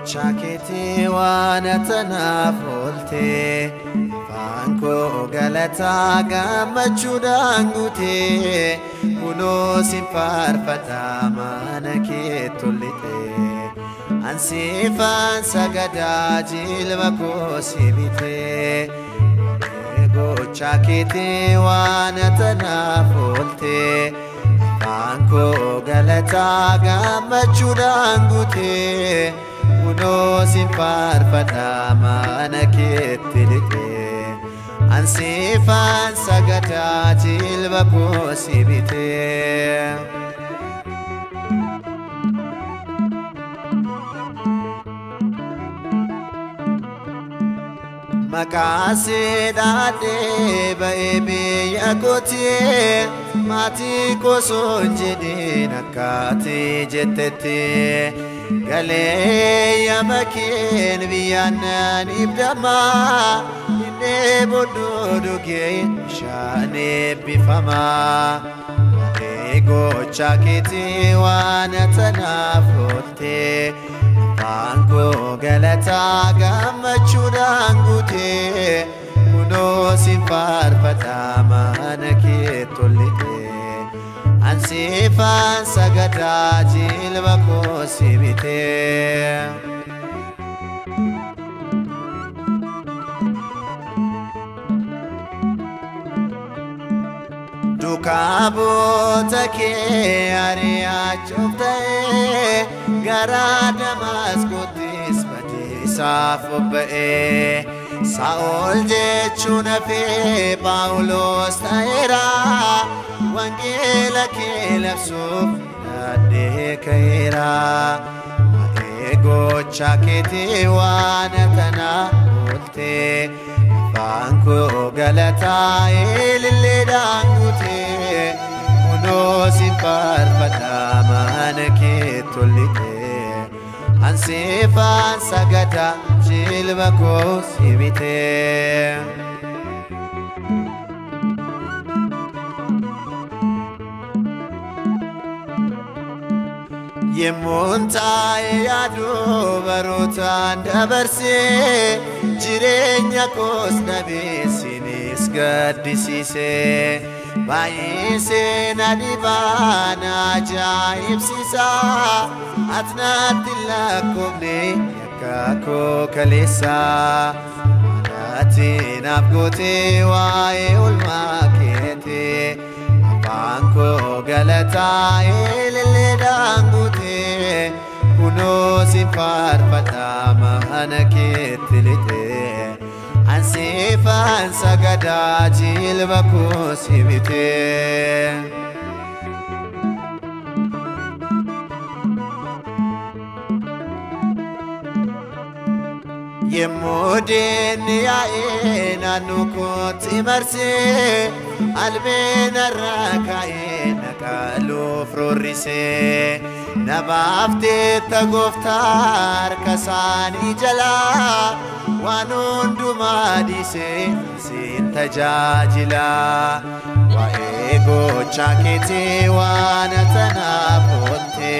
Gocha keetii waan tanaaf oolte, afaan koo galataa gammachuudhaan guute, kunoo sin faarfadha mana kee tollite. Ansiifaan sagadaa jilba koo si bite. Gocha keetii waan tanaaf oolte, afaan koo galataa gammachuudhaan guute, kunoo sin faarfadha mana keetti lixe. Ansiifaan sagadaa jilba koo si bite. Maqaa seedhaadhee ba'ee biyya kootee, maatii kosoo hin jedhin akkaatee jettetti. Galee yaama keen biyyaan naan ibdama, inni booduu dhugee bishaan eebbifama. Waa'ee gocha keetii waan tanaaf oolte, afaan koo galataa gammachuudhaan guute, kunoo sin faarfadha mana kee tollite. Ansiifaan sagadaa jilba koo si bite. Duukaa bu'oota kee ari'achuuf ta'ee, gara Damaasqoottis badiisaaf bobba'ee. Saa'ol jechuun hafee Phaawulos ta'eera, wangeela kee labsuuf hidhadhee ka'eera. Waa'ee gocha keetii waan tanaaf oolte, afaan koo galataa ililleedhaan guute, kunoo sin faarfadha mana kee tollite. Ansiifaan sagada jilba koo si bite. Yemmuun taa'ee yaadu barootaan dabarsee, jireenya koos dhabee sinis gaddisiise. Baay'isee na dhibaa na ajaa'ibsiisa, ati natti hin lakkoofne yakka koo kaleessa. Ati naaf gootee waa'ee oolmaa keetii, afaan koo galataa ililleedhaan guute, kunoo sin faarfadha mana keetti lixe. Ansiifaan sagadaa jilba koo si bite. Yemmuu diinni yaa'ee naannoo kootti marsee, albeen irraa kaa'ee na qaluuf roorrisee. Na baafteetta gooftaa harka isaanii jalaa, waan hundumaa dhiisee siin tajaajila. Waa'ee gocha keetii waan tanaaf oolte,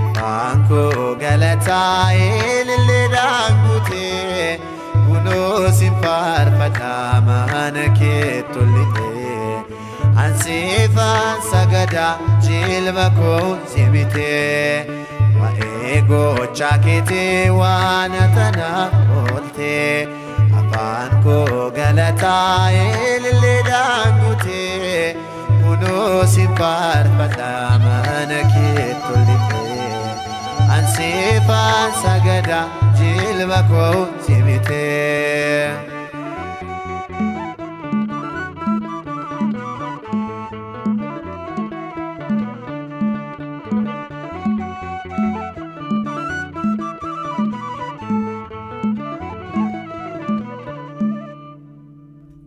afaan koo galataa ililleedhaan guute, kunoo sin faarfadha mana kee tollite. Ansiifaan sagadaa jilba koo si bite. Waa'ee gocha keetii waan tanaaf oolte, afaan koo galataa ililleedhaan guute, kunoo sin faarfadha mana kee tollite. Ansiifaan sagadaa jilba koo si bite.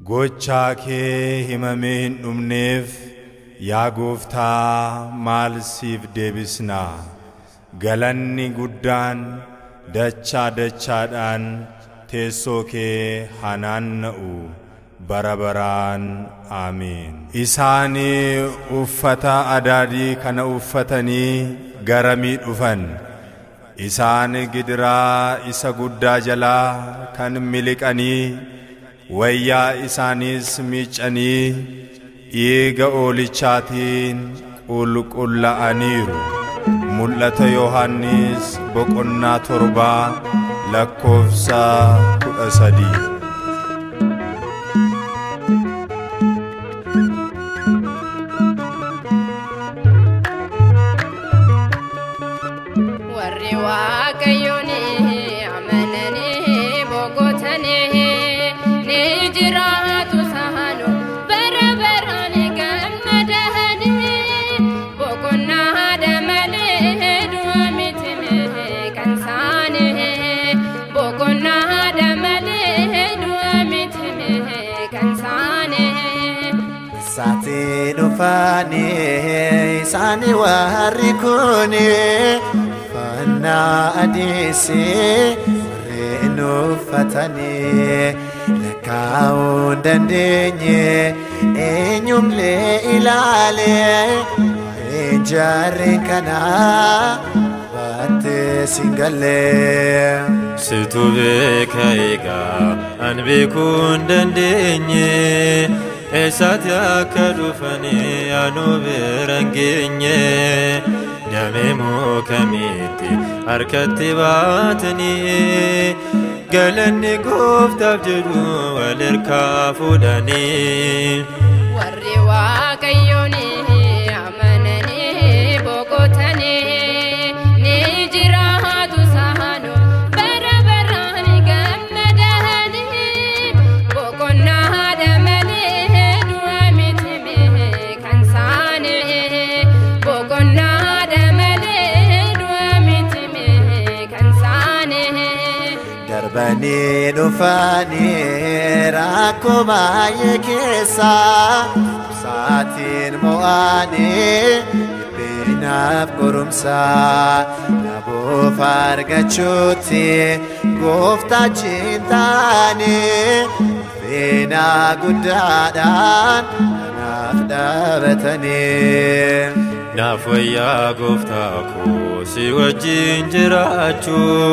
Gochaa kee himamee hin dhumneef yaa gooftaa maal siif deebisnaa? Galanni guddaan dachaa dachaadhaan teessoo kee haa naanna'u bara baraan. Aamiin. Isaanii uffata adaadii kana uffatanii garamii dhufan? Isaan gidiraa isa guddaa jalaa kan miliqanii wayyaa isaaniis miicanii dhiiga oolichaatiin qulqullaa'aniiru. Mul'ata Yohannis boqonnaa 7 lakkoofsa 13. Warri Waaqayyoon amananii boqotanii ni jiraatu saanu bara baraan gammadanii boqonnaa malee du'a miti kan saanii boqonnaa malee du'a miti kan saanii. Isaatti dhufanii isaanii warri kuni uffannaa adiisii warreen uffatanii lakkaa'uu hin dandeenye eenyumlee ilaalee waa'een jarreen kanaa baattee siin galee. Situ beeka egaa an beekuu hin dandeenye eessaatti akka dhufanii anuu bira hin geenye damee mukamitti harkatti baatanii galanni gooftaaf jedhu wal harkaa fuudhanii. Warri Waaqayyoon amananii boqotanii ni jiraatu saanu bara baraan gammadanii boqonnaa malee du'a miti kan saanii boqonnaa malee du'a miti kan saanii. Darbanii dhufanii rakkoo baay'ee keessa saatiin mo'anii dhiphinaaf qorumsa naboof argachuutti gooftaa taane ulfina guddaadhaan kanaaf dhaabatanii. Naaf wayyaa gooftaa koo si wajjin jiraachuu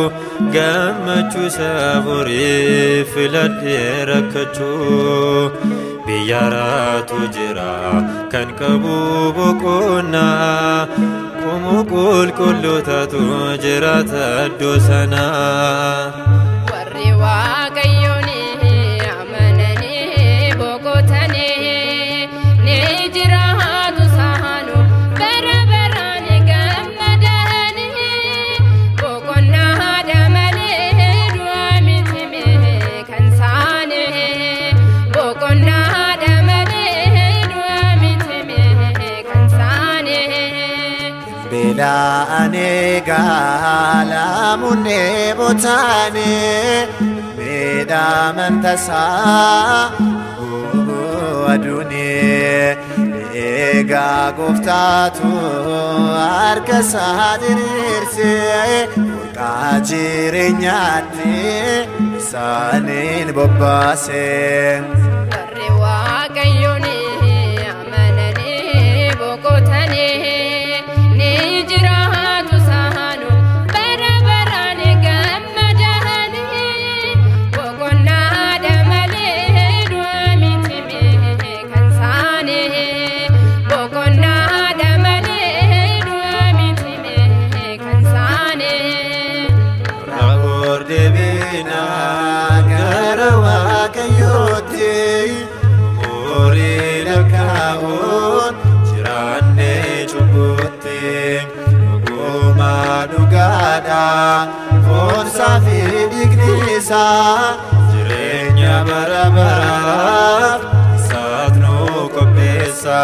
gammachuu isa borii filadhee rakkachuu biyya raatu jira kan qabu boqonnaa qomoo qulqullootatu jiraata iddoo sanaa. Warri Waaqayyoon amananii boqotanii ni jiraatu saanu bara baraan gammadanii boqonnaa malee du'a miti kan saanii boqonnaa malee du'a miti kan saanii. Beela'aan gaalamuun botaane miidhaman tasaa gubuu aduuni eegaa gooftaatu harka isaa diriirsee burqaa jireenyaatti isaaniin bobbaase. Warri Waaqayyoon amananii boqotanii ni jiraatu saanu bara baraan gammadanii boqonnaa malee du'a miti kan saanii boqonnaa malee du'a miti kan saanii. Rahoor deebinaa Gara Waaqayyootti umurii lakkaa'uun jiraannee cubbutti dhugumaa dhugaadha foonsaa fi dhiigni isaa jireenya bara baraaf isaat nu qopheessa.